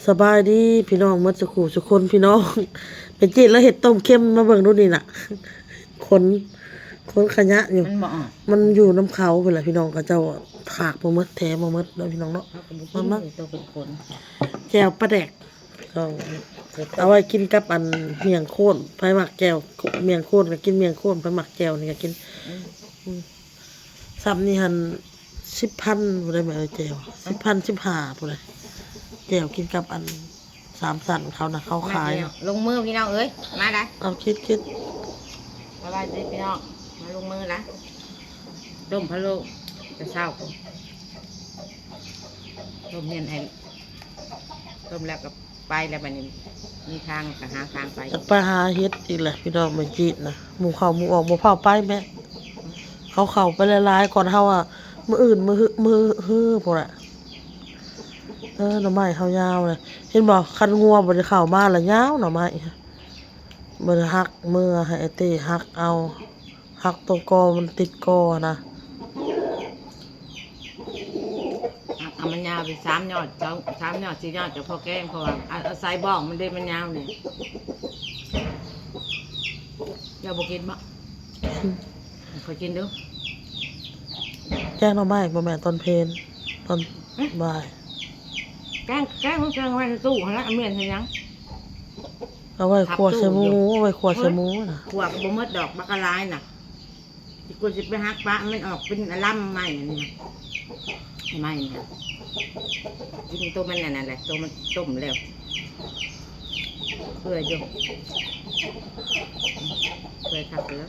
ສະບາຍດີພີ່ນ້ອງໝົດສູ່ຄູ່ສູ່ຄົນພີ່ນ້ອງ. ແມ່ຈີນລາວເຮັດຕົ້ມເຄັມ ມາເບິ່ງດູນີ້ນະ. ຂົນ ຂົນຂະຫຍະຢູ່ ມັນບໍ່ອອກ ມັນຢູ່ນຳເຂົາພຸ້ນລະພີ່ນ້ອງ. ເຂົາເຈົ້າຖາກບໍ່ໝົດ ແຖມບໍ່ໝົດເນາະພີ່ນ້ອງເນາະ. ເຮົາກໍບໍ່ກິນ ມາ ໂຕເປັນຂົນ ແຈ່ວປາແດກ ພີ່ນ້ອງ. ເອົາໄວ້ກິນກັບອັນໝ້ຽງໂຄນ ໃຜມັກແຈ່ວໝ້ຽງໂຄນກໍກິນໝ້ຽງໂຄນ ໃຜມັກແຈ່ວນີ້ກໍກິນ. ອືມ ອືມ ຊ່ຳນີ້ຫັ້ນ ສິບພັນພຸ້ນໃດ໋ແມ່ເອີຍ ແຈ່ວ ສິບພັນ ສິບຫ້າພຸ້ນໃດ໋. ແຈ່ວກິນກັບອັນສາມຊັ້ນເຂົານະ ເຂົາຂາຍ. ມາແລ້ວ ລົງມືພີ່ນ້ອງເອີຍ ມາໄດ໋. ເອົາ ຄິດ ຄິດ ສະບາຍດີພີ່ນ້ອງ ມາລົງມືລະ. ຕົ້ມພະໂລ້ແຕ່ເຊົ້າ ຕົ້ມເຫັນໃຫ້ ຕົ້ມແລ້ວກໍ ໄປແລ້ວບັດນີ້ ມີທາງກໍຫາທາງໄປ. ຈະໄປຫາເຫັດອີກແຫຼະພີ່ນ້ອງ ແມ່ຈີນນະ. ໝູ່ເຂົ້າໝູ່ອອກ ບໍ່ພາວໄປແມ່ ເຂົາເຂົ້າໄປຫຼາຍໆ ກ່ອນເຮົາອະ ມື້ອື່ນ ມື້ຮື ມື້ຮືພຸ້ນລະ. ເອີ ໜໍ່ໄມ້ເຮົາຍາວເລີຍ ເຫັນບໍ່? ຄັນງົວບໍ່ໄດ້ເຂົ້າມາລະຍາວໜໍ່ໄມ້ ບໍ່ໄດ້ຫັກເມືອ ໃຫ້ອ້າຍເຕ້ຫັກເອົາ. ຫັກຕົງກໍມັນຕິດກໍນະ ຫັກເອົາມັນຍາວເປັນສາມຍອດ ສາມຍອດສີ່ຍອດ ຈະພໍແກງ ເພາະວ່າອາໄສບອກມັນເດ້ ມັນຍາວນີ້. ເຈົ້າບໍ່ກິນບໍ່? ຂ້ອຍກິນເດີ້. ແກງໜໍ່ໄມ້ບໍ່ແມ່ນຕອນເພນ ຕອນ ຫຶ ບ່າຍ. ແກງ ແກງ ແກງໄວ້ໃນຕູ້ຫັ້ນລະ ແມ່ນເຮັດຫຍັງ? ເອົາໄວ້ຂົ້ວໃສ່ໝູ ເອົາໄວ້ຂົ້ວໃສ່ໝູນະ. ຂົ້ວກໍບໍ່ໝົດດອກ ບັກກະຫຼາຍນະ. ຊິ ກວ່າຊິໄປຫັກປະມັນອອກເປັນລຳໄມ້ອັນນີ້ ໄມ້ນີ້ ກິນໂຕມັນອັນນັ້ນແຫຼະ ໂຕມັນຕົ້ມແລ້ວ ເປື່ອຍຢູ່ ເປື່ອຍຄັກຢູ່.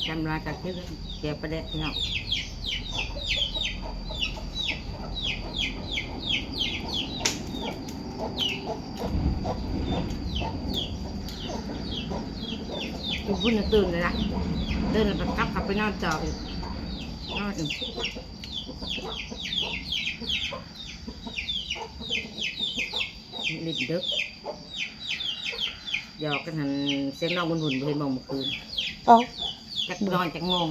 ຈຳລາຍກະຄືແຈ່ວປາແດກພີ່ນ້ອງ. ຢູ່ພຸ້ນນະຕື່ນແລ້ວນະ ຕື່ນແລ້ວກໍກັບເຂົ້າໄປນອນຕໍ່ອີກ ນອນອີກ ຫຼິ້ນເດິກ. ຫຍອກກັນຫັ້ນ ສຽງນ້ອງບຸນບຸນ ບໍ່ເຫັນບໍ່ເມື່ອຄືນ. ເອົ້າ ຈັກນອນຈັກໂມງ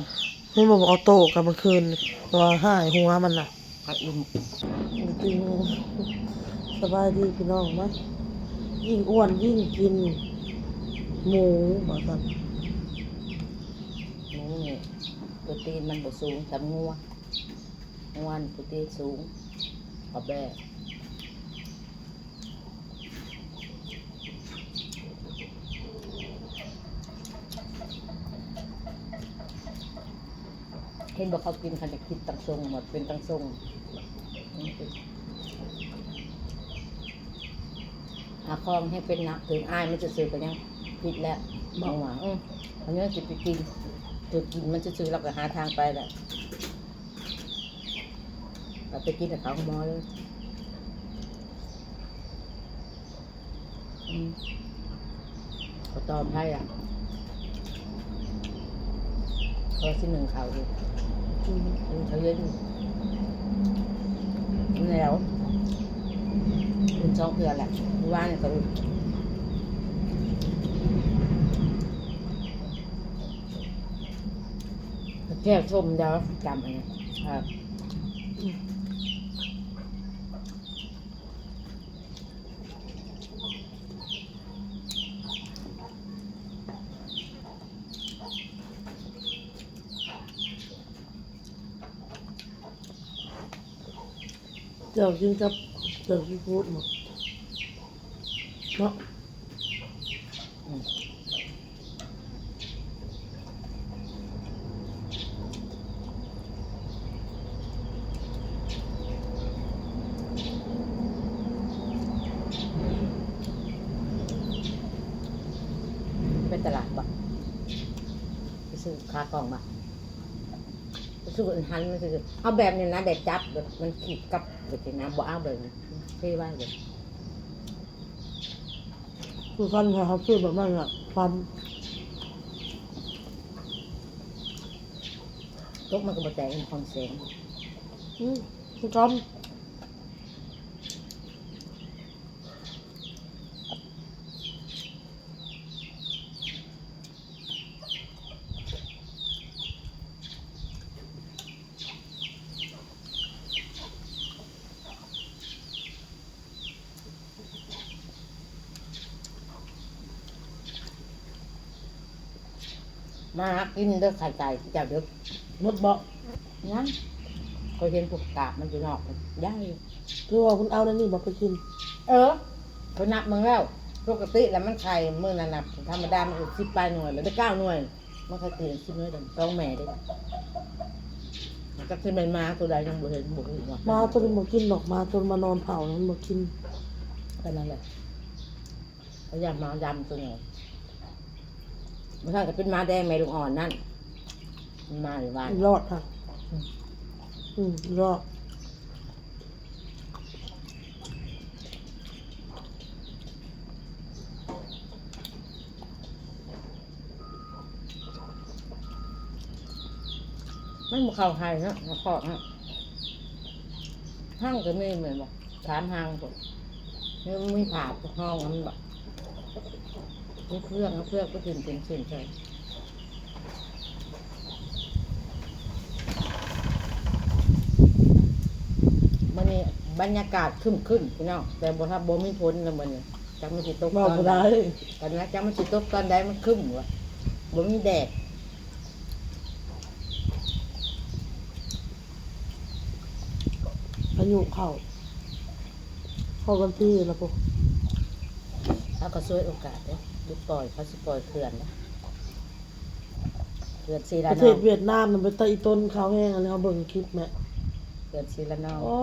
ເຫັນບໍ່ ບໍ່ເອົາໂຕກັບເມື່ອຄືນ ວ່າຫາຍຫົວມັນນະ. ຂ້ອຍອຸ່ນ ສະບາຍດີພີ່ນ້ອງ ມາ ຍິ່ງອ້ວນຍິ່ງກິນໝູວ່າຊັ້ນ. ໝູນີ້ໂປຣຕີນມັນບໍ່ສູງສ່ຳງົວ ງົວໂປຣຕີນສູງ ກໍແບບ ເຫັນບໍ່ເຂົາກິນ ເຂົາຈະຄິດຕັ້ງຊົງ ໝົດເປັນຕັ້ງຊົງ ອາ ຂອງແຮງເປັນນະ ຖືກອາຍມັນຊື່ໆ ກໍຍັງຜິດແລ້ວ ບອກວ່າ ອື ເຂົາຍັງຊິໄປກິນ ຖືກກິນມັນຊື່ໆ ລາວກໍຫາທາງໄປແລ້ວ. ກໍໄປກິນກັບເຂົາໂຮງໝໍເລີຍ ອືມ ເຂົາຕໍ່ໄພອະ ເຂົາຊິໜຶ້ງເຂົ້າອີກ ອືມ ໜຶ້ງເຂົ້າເຢັນ ແລ້ວ ອື່ນສອງເທື່ອແຫຼະ ມື້ວານນີ້ກໍອື່ນ ແຈ່ວສົ້ມດອກ ຈຳອັນນີ້ ເອີ. ແຈ່ວກິນກັບແຈ່ວຊີຟູດເນາະ ເນາະ. ອືມ ໄປຕະຫຼາດບໍ່? ໄປຊື້ຂາກ່ອງບໍ່? ໄປຊື້ອັນຫັ້ນມັນຄື ເອົາແບບນີ້ນະ ແບບຈັບ ແບບມັນຂີດກັບ ແບບນີ້ນະ ບໍ່ເອົາແບບນີ້ ເທໄວ້ແບບ ຄືກັນ ເຂົາຊື້ແບບນັ້ນລະ ຄວາມ ຕົກມັນກໍບໍ່ແຕກ ຄວາມແຂງ ອືມ ຄືກັນ. ແ ມາກິນເດີໄຂ່ໄກ່ເຈົ້າເດີ. ໝົດບໍ່? ຍັງ. ຂ້ອຍເຫັນພວກກາບມັນຢູ່ນອກ ຢາຍ. ຄືວ່າເພິ່ນເອົາໃນນີ້ບໍ່ໄປກິນ? ເອີ ຂ້ອຍນັບເບິ່ງແລ້ວ ປົກກະຕິແລ້ວມັນໄຂ່ມື້ນັ້ນນະ ທຳມະດາມັນສິບປາຍໜ່ວຍ ແລ້ວໄດ້ເກົ້າໜ່ວຍ. ມັນກໍເປັນຊິເມີດຳສອງແມ່ເດ້. ຈັກຊິແມ່ນໝາຕົວໃດຍັງບໍ່ເຫັນ ບໍ່ຮູ້ວ່າ ໝາຕົວນີ້ບໍ່ກິນດອກ. ໝາຕົວມານອນເຝົ້າມັນບໍ່ກິນ. ກໍນັ້ນແຫຼະ ກໍຢ້ານໝາດຳຕົວນີ້. ມັນກໍເປັນໝາແດງແມ່ລູກອ່ອນນັ້ນ ມັນມາຢູ່ບ້ານ ລອດຄ່ະ. ອືມ ອືມ ລອດ. ມັນບໍ່ເຂົ້າໄຮ່ເນາະ ມາເຄາະເນາະ. ຮັງກໍມີແມ່ນບໍ່? ສາມຮັງພຸ້ນ. ມີ ມີຜ້າຮອງມັນບໍ່? ມີເຟືອງ ເອົາເຟືອງໄປຖິ້ມເປັນເສັ້ນໃສ່. ມື້ນີ້ບັນຍາກາດຄຶ້ມໆ ພີ່ນ້ອງ ແຕ່ບໍ່ທັນ ບໍ່ມີຝົນເລີຍມື້ນີ້. ຈັກມັນຊິຕົກຕອນໃດ ເວົ້າບໍ່ໄດ້ ກັນນະ ຈັກມັນຊິຕົກຕອນໃດ ມັນຄຶ້ມວ່າ ບໍ່ມີແດດ. ພາຍຸເຂົ້າ ເຂົ້າວັນທີລະພຸ້ນ. ເຮົາກໍສວຍໂອກາດເດ້ ຢຸດປ່ອຍ ເຂົາຊິປ່ອຍເຂື່ອນເດ້. ເຂື່ອນຊີລະນອງ ປະເທດຫວຽດນາມນະ ເປັນຕາອີຕົນຂາວແຮງ. ອັນນີ້ເຮົາເບິ່ງຄລິບແມະ ເຂື່ອນຊີລະນອງ. ໂອ້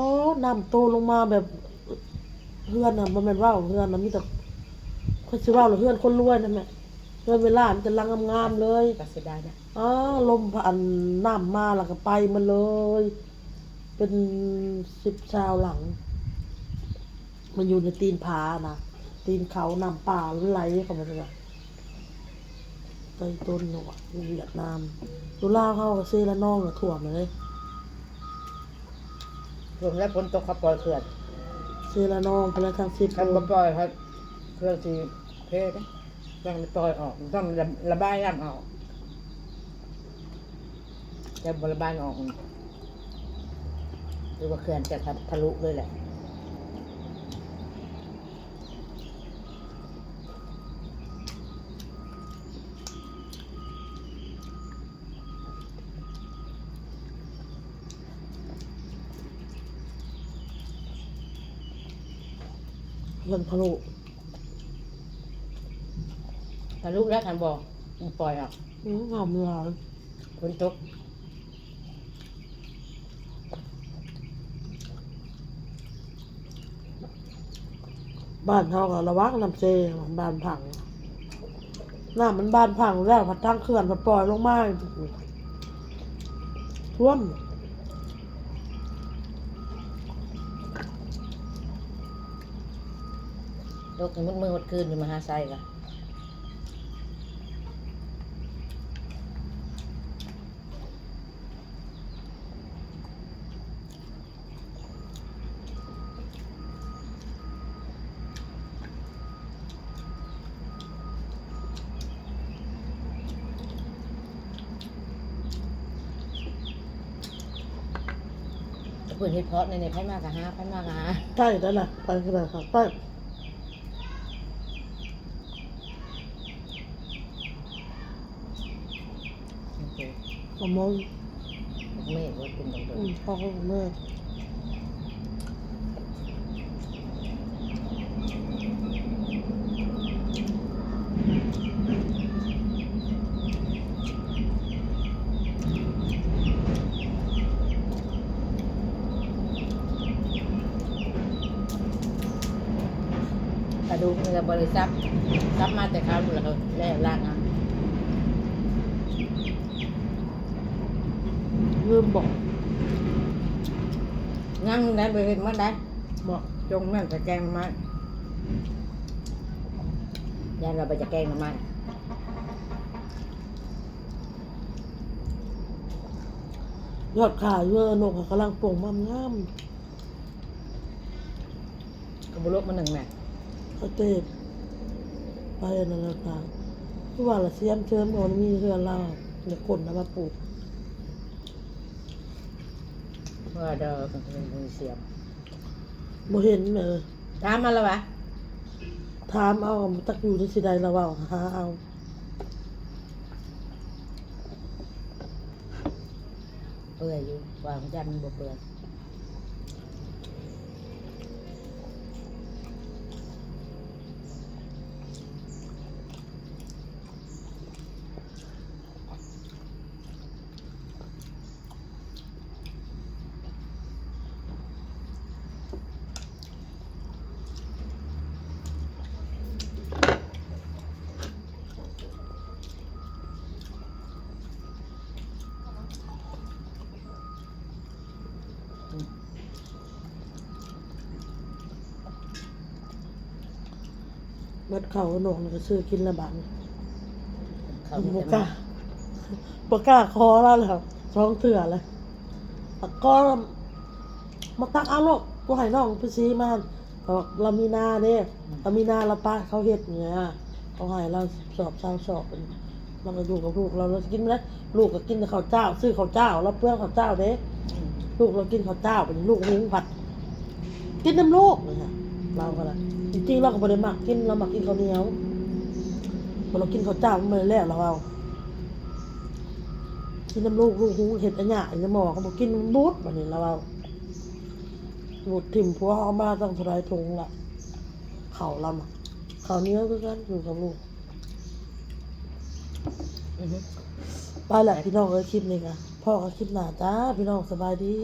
ນ້ຳໂຕລົງມາແບບ ເຮືອນນະ ບໍ່ແມ່ນເວົ້າ ເຮືອນນະມີແຕ່ ຂ້ອຍຊິເວົ້າລະ ເຮືອນຄົນລວຍນະແມະ ເຮືອນເວລາມີແຕ່ຫຼັງງາມໆເລີຍ. ກໍເສຍດາຍນະ. ອ້າ ລົມ ອັນ ນ້ຳມາແລ້ວກໍໄປໝົດເລີຍ ເປັນສິບຊາວຫຼັງ. ມັນຢູ່ໃນຕີນຜານະ ຕີນເຂົາ ນ້ຳປ່າມັນໄຫຼເຂົ້າມາ. ໃຕ້ຕົ້ນດອກຫວຽດນາມ. ຢູ່ລາວເຮົາກໍເຊລະນອງກໍຖ້ວມເລີຍ. ຖ້ວມແລ້ວຝົນຕົກເຂົາປ່ອຍເຂື່ອນ ເຊລະນອງພຸ້ນແຫຼະ ທາງເຊໂປນ. ຄັນບໍ່ປ່ອຍພັດເຂື່ອນຊິເພເດ້. ຕ້ອງໄດ້ປ່ອຍອອກ ຕ້ອງລະ ລະບາຍນ້ຳອອກ. ແຕ່ບໍ່ລະບາຍອອກ ຫຼືວ່າເຂື່ອນຈະທະ ທະລຸເລີຍແຫຼະ. ເຂື່ອນທະລຸ ທະລຸແລ້ວ ຄັນບໍ່ ມັນປ່ອຍອອກ. ອືມ ນ້ຳຫຼາຍ ຝົນຕົກ. ບ້ານເຮົາກໍລະວັງນ້ຳເຊ ບ້ານພັງ ນ້ຳມັນບ້ານພັງແລ້ວ ພັດທາງເຂື່ອນພັດປ່ອຍລົງມາ ຖ້ວມ. ຕົກໃຫ້ໝົດມື້ໝົດຄືນຢູ່ມະຫາໄຊກະ. ເພິ່ນເຮັດເພາະໃນນີ້ ໃຜມາກະຫາ ໃຜມາກະຫາ. ໃກ້ແລ້ວນະ ໄປກໍໄດ້ ໃກ້. ໂອເຄ ປະມານ ບັກເມກວ່າເປັນດອກເດີ ອືມ ເຂົາກໍເລີຍ ກະດູກນີ້ກໍບໍ່ໄດ້ສັບ ສັບມາແຕ່ເຊົ້າ ແລ້ວກໍແລ້ວລ້າງເອົາ. ລືມບອກ ຍັງໄດ້ ບໍ່ເຮັດໝົດໄດ໋ ບໍ່ ຈົ່ງແມ່ນແຕ່ແກງໜໍ່ໄມ້ ຢ້ານວ່າບໍ່ຈະແກງໜໍ່ໄມ້. ຍອດຂາຢູ່ ນົກກຳລັງປົ່ງງາມໆ. ກໍບໍ່ລຸກມາໜຶ່ງແມ່ ກໍເຕະໄປອັນນັ້ນລະ ຄືວ່າລະ ສຽມເສີມກໍມີເຮືອນລາວ ແລ້ວຄົນນຳມາປູກ ວ່າດອກ ມີສຽມ ບໍ່ເຫັນເອີ. ຖາມມາລະຫວາ? ຖາມເອົາ ຈັກຢູ່ທີ່ຊິໄດ້ລະເວົ້າ ຫາເອົາ. ປື່ອຍຢູ່ ວ່າຂອງຈັນມັນບໍ່ເປື່ອຍ. ເບິດເຂົ້າຂະໜົມກໍຊື້ກິນລະບາດນີ້ ເຂົ້າ ບໍ່ກ້າ ບໍ່ກ້າຂໍລາວແລ້ວ ສອງເທື່ອແລ້ວ ກໍມາຕັກເອົາໂລດ ກູໃຫ້ນ້ອງໄປຊື້ມາ ເພາະວ່າລາວມີນາເດ້ ອືມ ລາວມີນາ ລາວປະເຂົາເຮັດນີ້ນະ ເຂົາໃຫ້ລາວສອບ ຊາວສອບ ລາວກໍຢູ່ກັບລູກລາວ ລາວຊິກິນບໍ່ໄດ້ ລູກກໍກິນແຕ່ເຂົ້າເຈົ້າ ຊື້ເຂົ້າເຈົ້າ ລາວເປືອງເຂົ້າເຈົ້າເດ້ ອືມ ລູກລາວກິນເຂົ້າເຈົ້າ ບັດນີ້ລູກຫຸງພັດກິນນຳລູກ ລາວກໍລະ ຈິງໆ ລາວກໍບໍ່ໄດ້ມັກກິນ ລາວມັກກິນເຂົ້າໜຽວ ບັດລາວກິນເຂົ້າເຈົ້າມັນບໍ່ໄດ້ແລ້ວ ລາວເວົ້າ ກິນນຳລູກ ລູກຫຸງເຮັດອາຍະ ໃຫ້ໝໍກໍບໍ່ກິນ ມັນບູດ ບັດນີ້ລາວເວົ້າ ບູດຖິ້ມ ຜົວເຮົາເອົາມາຕັ້ງເທົ່າໃດຖົງລະ ເຂົ້າລຳ ເຂົ້າໜຽວຄືກັນ ຢູ່ກັບລູກ ອືຮຶ ໄປແຫຼະພີ່ນ້ອງເອີຍ ຄລິບນີ້ກະພໍ້ກັນຄລິບໜ້າຈ້າ ພີ່ນ້ອງ ສະບາຍດີ.